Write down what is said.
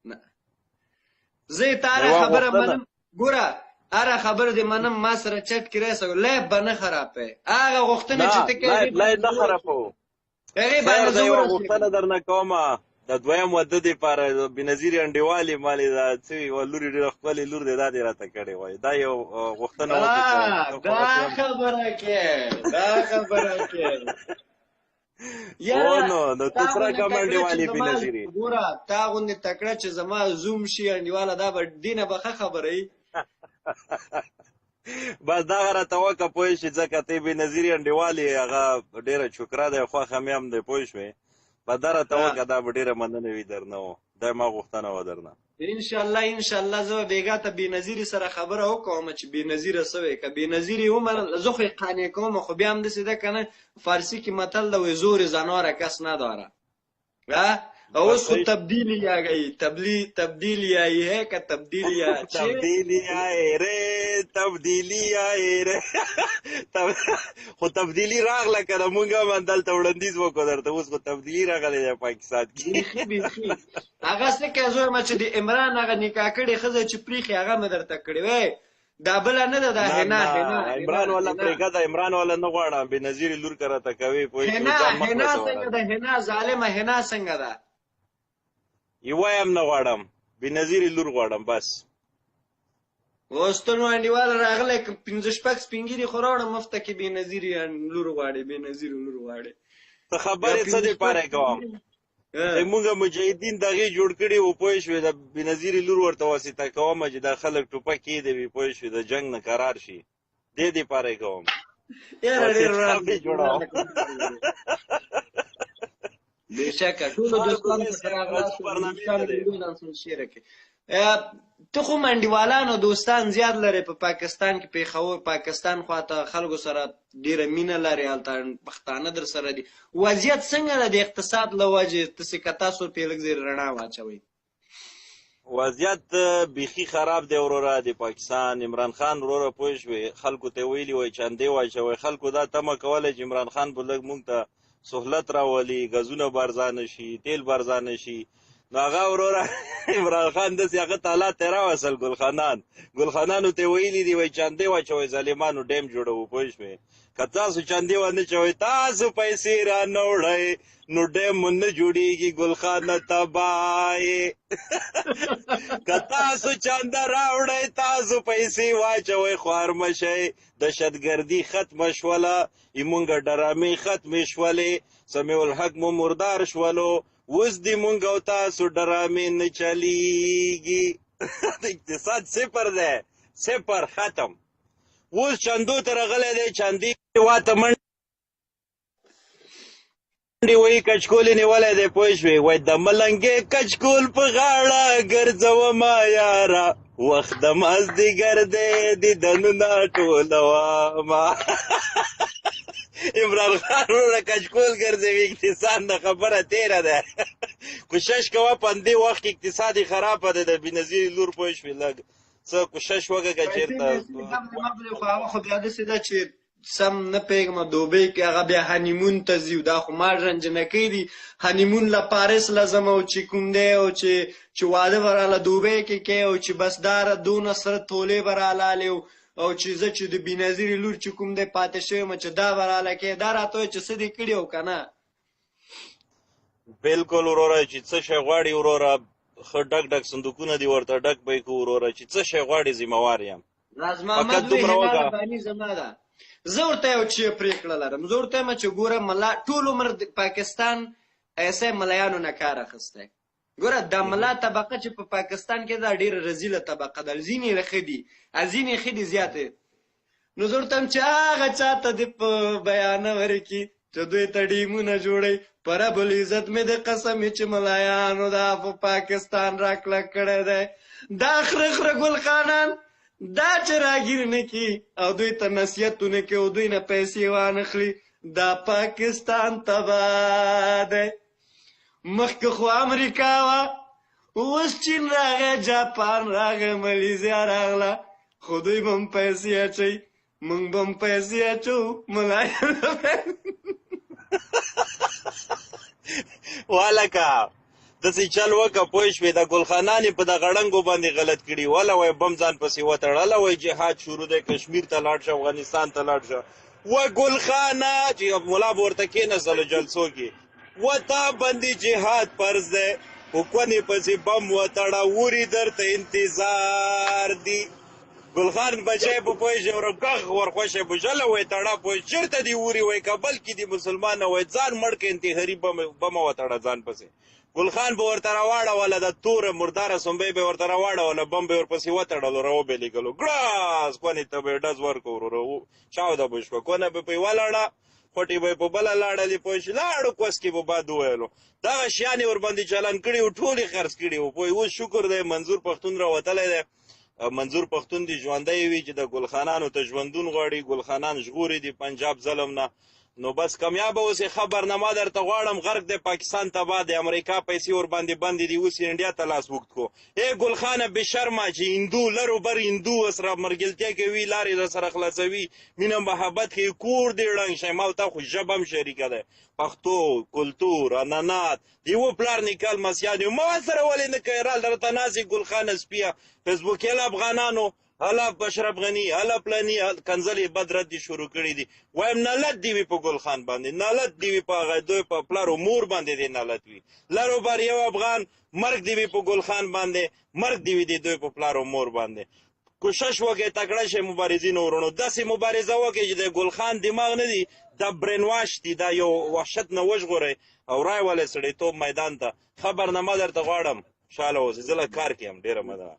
نه، زه تا هره خبره منم. ګوره، هره خبره دې منم، ما سره چټ کې راسه، لایف به نه خرابوې. هغه غوښتنه چې ته کوې، لایف نه خرابوو. هغې باندې زه یوه غوښتنه درنه کوم، د دویم واده دپاره بېنظیرې انډیوالې مالې دا څه یوه لور یې ډېره ښکلې لور دی، دا دې راته کړې وای. دا یو غوښتنه وکړه. دا خبره کې، دا خبره کې. یاره نو نو ته سره کوم انډیوالې بېنظیرې؟ ګوره، تا غوندې تکړه چې زما زوم شي انډیواله، دا به دینه به ښه خبره وي. بس دا راته وکړه، پوه شي، ځکه ته بېنظیرې انډیوالې، هغه ډېره چوکره دی، خوښه مې هم دی، پوه شوې؟ به دا راته وکړه، دا به ډېره مننه وي درنه. دا ما غوښتنه وه درنه. انشاءالله، انشاءالله، زه به بېګا ته بېنظیرې سره خبره وکوم چې بېنظیره څه وایي. که بېنظیرې ومنل، زه خو یې قانع کوم، خو بیا هم داسې ده که نه، فارسي کې متل ده، وایي زور زناره کس نداره. اوس خو تبدیلی آ گئی، تبدیلی آئی ہے که تبدیلی آ تبدیلی آئے رے، تبدیلی آئے رے. خو تبدیلی راغله که نه؟ مونږ هم دلته وړاندیز وکړو درته، اوس خو تبدیلی راغلې ده پاکستان کې. بیخي بیخي. هغه څه کوې زوی ما چې د عمران هغه نکاح کړې ښځه چې پرېښې، هغه مې درته کړې وی، دا بله نه ده، دا حنا. حنا عمران والا پرېږده، دا عمران والا نه غواړم، بېنظیرې لور که راته کوې، پوه شوې؟ حنا، حنا څنګه ده؟ حنا ظالمه حنا څنګه ده؟ یوه هم نه غواړم، بېنظیرې لور غواړم بس. اوس ته نو انډیوال راغلی، که پنځه شپږ سپین ږیري خو راوړه مفته کې، بېنظیرې لور غواړي، بېنظیرې لور غواړي. ته خبرې څه دپاره کوم؟ موږ مجاهدین دغې جوړ کړي وو، پوه شوې؟ د بېنظیرې لور ورته واسطه کوم چې دا خلک ټوپک کېدوي، پوه شوې؟ د جنګ نه قرار شي، دې دپاره یې کوم. یاره ډېر جوړوم. بېشکه ټولو دوستانو ته راغلاست، شیر کړئ. ته خو منډیوالانو دوستان زیات لرې په پاکستان کې، پېښور پاکستان خواته خلکو سره ډېره مینه لرې، هلته پښتانه در سره دي. وضعیت څنګه ده د اقتصاد له وجې؟ تاسې که تاسو پرې لږ ځای رڼا واچوئ. وضعیت بیخي خراب دی وروره د پاکستان. عمران خان وروره، پوه شوې، خلکو ته ویلي وای چندې واچوئ. خلکو دا تمه کوله چې عمران خان به لږ مونږ ته سهولت راولي، ګازونه به ارزانه شي، تیل به ارزانه شي. نو هغه وروره عمران خان داسې هغه تالا ته راوستل ګلخانان، ګلخانانو ته ویلي دي وای چندې واچوئ ظالمانو، ډیم جوړوو، پوه شوې؟ که تاسو چندې ونه چوئ، تاسو پیسې را نه وړئ، نو ډیم مو نه جوړیږي ګلخانه تباه. که تاسو چنده راوړئ، تاسو پیسې واچوئ، خوار مه شئ. دهشتګردي ختمه شوله، زمونږ ډرامې ختمې شولې، سمیع الحق مو مردار شولو، اوس دې مونږ او تاسو ډرامې نه چلیږي. اقتصاد صفر دی، صفر، ختم. اوس چندو ته راغلی دی، چندې واته منډې وایي، کچکول یې نیولی دی، پوه شوې؟ وایي د ملنګې کچکول په غاړه ګرځومه یاره، وخت د مازدیګر دی، دیدنونه ټولومه. عمران خان وروره کچکول ګرځوي، اقتصاد نه خبره تېره ده. کوشش کوه په همدې وخت کې اقتصاد یې خرابه دی، د بېنظیرې لور، پوه شوې، لږ څه کوشش وکړه که چېرته. خو هغه خو بیا داسې ده چې سم نه پوهېږم، دوبۍ کې هغه بیا هنیمون ته ځي، دا خو ماډرن جنکۍ دي، هنیمون له پاریس له ځم، او چې کوم دی، او چې واده به راله دوبۍ کې کوي، او چې بس دا دونه سره تولې به رالالې، او چې زه چې د بېنظیرې لور چې کوم دی پاتې شوی یم، چې دا به راله کوي. دا راته وایي چې څه دې کړي او که نه؟ بلکل وروره، چې څه شی غواړي وروره، ښه ډک ډک صندوقونه دي ورته ډک به یې کړو وروره، چې څه شی غواړي ذمهوار یم. راز محمد وی حنا رباني زما ده. زه ورته یو چې پرېکړه لرم، زه ورته وایم چې ګوره ملا ټول عمر پاکستان ایسه ملایانو نه کار اخیستی. ګوره، دا ملا طبقه چې په پاکستان کې ده، ډېره رزیله طبقه ده. ځینې ښه دي، ځینې ښه دي زیاتې. نو زه ورته وایم چې هغه چاته دې په بیانه ورکي چې دوی ته ډیمونه جوړوي، په رب العزت مې د قسم چې ملایانو دا په پاکستان را کلک کړی دی. دا خره خره ګلخانان دا چې راګیر نه کي او دوی ته نصیحتونه کوي او دوی نه پیسې وانخلي، دا پاکستان تباه دی. مخکې خو امریکا وه، اوس چین راغی، جاپان راغی، ملیزیا راغله، خو دوی به هم پیسې اچوي، موږ به هم پیسې اچوو ملایانو. والکه داسې چل وکه پوه شوې، دا ګلخانان یې په دغه ړنګو باندې غلط کړي، وله وایي بم ځان پسې وتړه، هله وایي جهاد شروع دی، کشمیر ته لاړ شه، افغانستان ته لاړ شه. و ګلخانه چې ملا به ورته کېناستلو جلسو کې، و تا باندې جهاد فرض دی، خو کونې پسې بم وتړه، وري درته انتظار دي. ګلخان بچی په پوه شي ورو ږغ ورخوشی په ژله وای تړه پوه چېرته دي وري وای کابل کې دي مسلمان وای ځان مړ که انتحاري بمه وتړه ځان پسې. ګلخان به ورته راواړوله د توره مرداره سنبۍ به ورته راواړوله، بم به ورپسې وتړلو راوبه یې لېږلو، ګړاس کونې ته به یې ډز ورکړو وروره، چاوده به شوه، کونه به په یوه لاړه خوټې به یې په بله لاړلې پوه شي، لاړو کوس کې به باد وویلو. دغه شیان یې ورباندې چلن کړي وو، ټول یې خرڅ کړي وو پوه. اوس شکر دی منظور پښتون راوتلی دی، منظور پښتون دی ژوندی وي چې د ګلخانانو ته ژوندون غواړي، ګلخانان ژغوري دي پنجاب ظلم نه. نو بس کامیاب اوسې، ښه برنامه درته غواړم. غرق دی پاکستان تباه دی، امریکا پیسې ورباندې بندې دي، اوس یې انډیا ته لاس اوږد کو. ای ګلخانه بې شرمه چې هندو لرو بر هندو ورسره مرګلتیا کوي، لارې راسره خلاصوي، مینه محبت کوي، کور دې ړنګ شي. ما او تا خو ژبه هم شریکه ده، پښتو کلتور عنعنات د یوه پلار نیکه لمسیان یو، ما سره ولې نه کوې؟ رال درته ناست یې ګلخانه سپیه، فیسبوک یې له افغانانو هله اشرف غني هله پلاني کنځلې بد رد دي شروع کړي دي. وایم نالت دي وي په ګل خان باندې، نالت دي وي په هغه دوی په پلار او مور باندې دې نالت وي. لرو بر یو افغان مرګ دي وي په ګل خان باندې، مرګ دي وي د دوی په پلار او مور باندې. کوشش وکړئ تکړه شئ مبارزینو ورونو، داسې مبارزه وکړئ چې د ګل خان دماغ نه دي دا برین واش دي، دا یو وحشت نه وژغورئ او رای ولې سړیتوب میدان ته. ښه برنامه درته غواړم، خوشحاله اوسئ. زه لږ کار کې یم، ډېره مننه.